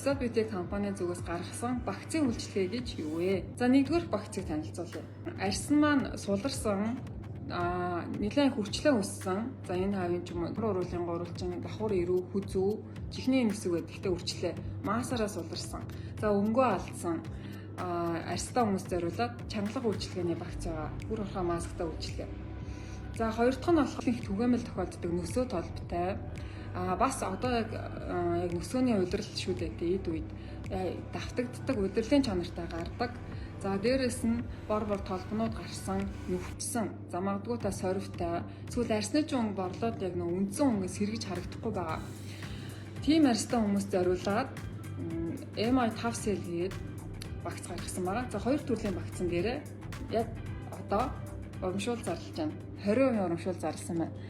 Viso Beauty компани зүгээс гаргасан вакцины үйлчилгээ гэж юу вэ? За, нэгдүгээр вакциныг танилцуулъя. Арьс нь маань суларсан, нэлээд хөрчлөө өссөн. За, энэ хавийн ч юм уу уруулын гурвалжин, давхар эрүү, хүзүү, чихний энэ хэсэг байдаг. Гэхдээ үрчлээ. Маасаараа суларсан. За, өнгөө алдсан арьстай хүмүүс зориулаад чангалах үйлчилгээний багц байгаа. Үр хорхоо масктай үйлчилгээ. За, хоёр дахь нь болохоор их түгээмэл тохиолддог нөсөө толботой. Бас одоо яг нөсөөний улирал шүү дээ, эд үед давтагддаг удирлын чанартай гардаг. За, дээрэс нь бор бор толбонууд гарсан, нүхтсэн. За, магадгүй та сорвтой. Эсвэл арьсны ч өнгө борлоод яг нөө үндсэн өнгө сэргэж харагдахгүй байгаа. Тийм арьстай хүмүүс зориулаад MI5 cell гээд багц гаргасан байгаа. За, хоёр төрлийн багцсан дээрээ яг одоо урамшуул зарлаж байна. 20% урамшуул зарласан байна.